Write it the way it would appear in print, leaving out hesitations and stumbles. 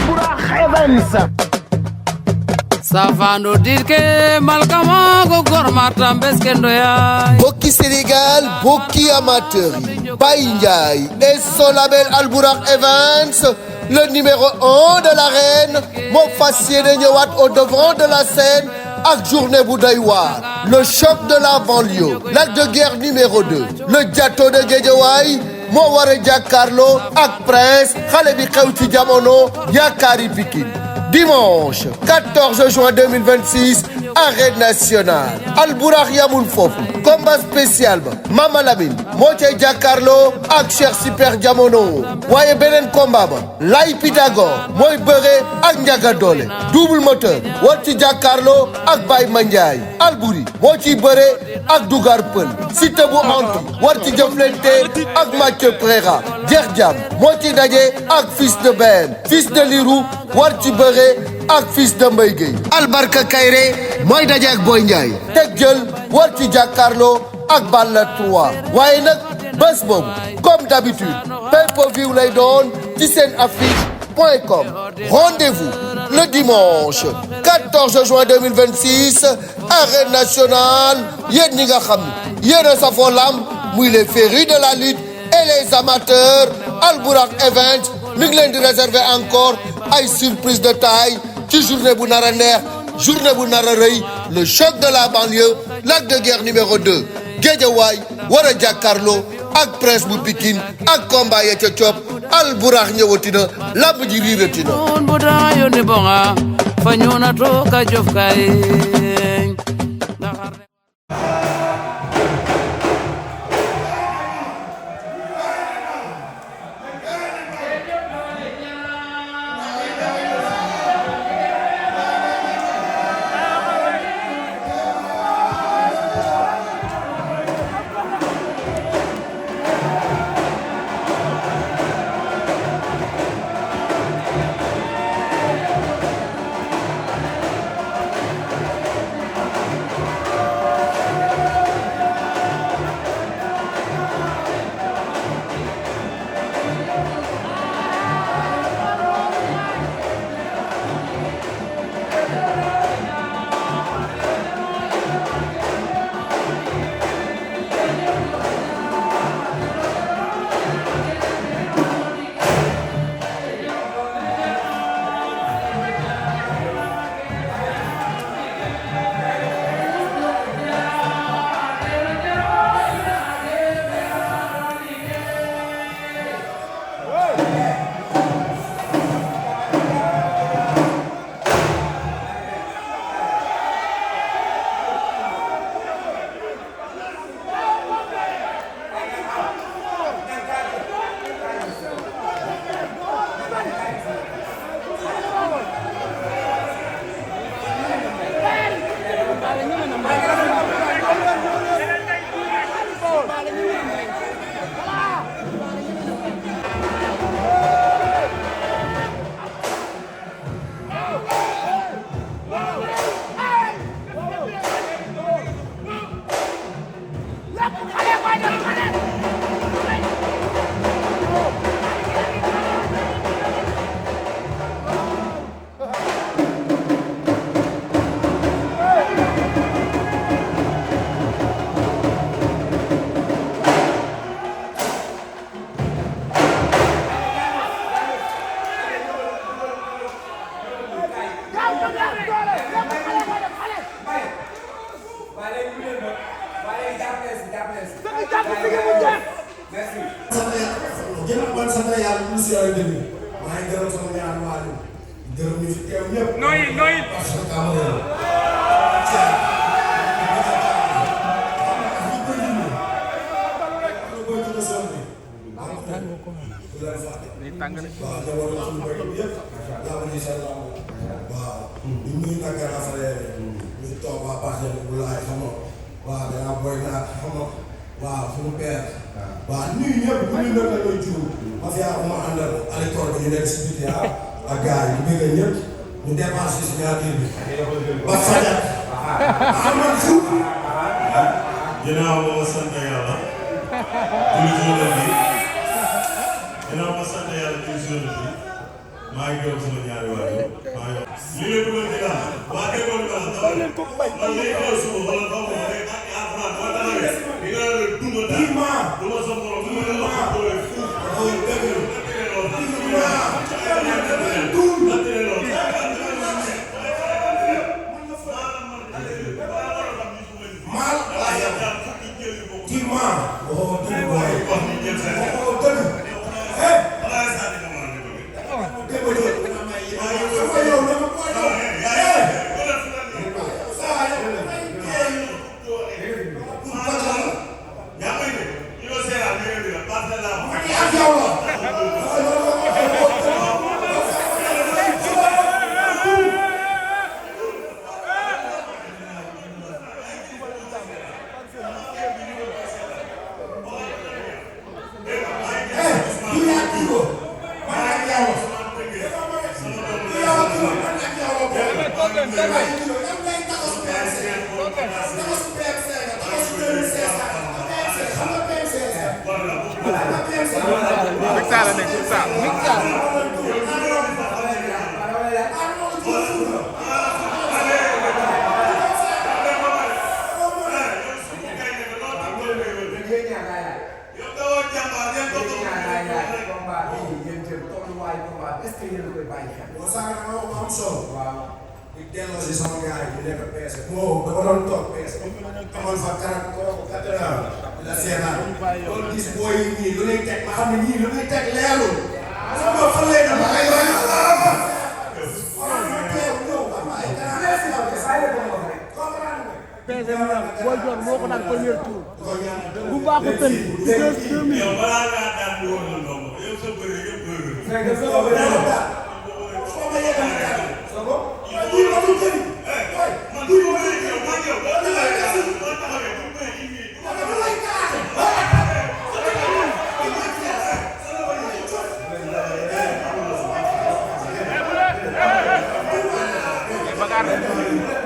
Albourakh Events. Savano dire que malkama go gormata mbeskendo ya. Boki Sénégal, Boki amateur, Mbaye Gouye et son label Albourakh Events, le numéro 1 de l'arène, mon faciès de ñëwaat au devant de la scène ak journée bu doy waar. Le choc de la banlieue, l'acte de guerre numéro 2, le gâteau de Guédiawaye moo war a jàkkaarloo ak Prince xale bi xew ci jamono yaakaari Pikine. Dimanche 14 juin 2026 arène nationale Albourakh yamul foofu combat spécial ba Mama Lamine moo cay jàkkaarloo ak Cheikh Super Jamono waaye beneen combat ba Lay Pythagore mooy bëre ak Ndiaga Dollé double moteur war ci jàkkaarloo ak Baye Mandiaye Albouri moo ciy bëre ak Dougar Peul Siteu bu antu war ci jëflante ak Mathieu Préra Jeex Jam moo ci daje ak Fils de Ben Fils de Lirou war ci bëre ak Fils de Mbaye Gouye Albarka Kayré mooy daje ak Boy Ndiaye teg jël war ci jàkkaarloo ak Balla 3 waaye nag bés boobu comme d'habitude pay-per-view lay doon ci seen affiche.com. Rendez-vous le dimanche 14 juin 2026 arène nationale yéen ñi nga xam ne yéen a safoo lamb muy les férus de la lutte et les amateurs Albourakh Events mi ngi leen di réserver encore ay surprise de taille ci journée bu nar a neex journée bu nar a rëy le choc de la banlieue l'acte de guerre numéro 2 Guédiawaye war a jàkkaarloo ak Prince bu Pikine ak combat ya ca Coop Albourakh ñëwati na lamb ji riirati na. On boda yone bonga fanyona to ka jof kay. waaw suñu père waaw nuyu ñëpp bu ñu doon la koy jiw ma fi yaa ma àndal alikoor bi ñu nekk si biti ak gars yi ñu bëgg ñëpp ñu dépensé si ñaari bi ba fajar amal fu ginnaaw ba ma sant yàlla julli journée bi ginnaaw ma sant yàlla julli journée bi maa ngi gërëm sama ñaari waajur maa ngi li leen dugal ci daal waa déggoon nga man léegi xew suba wala xaw ma rek ak alxuraan boo taxawee di nga la duma daal duma sa morom duma la wax doole Bakar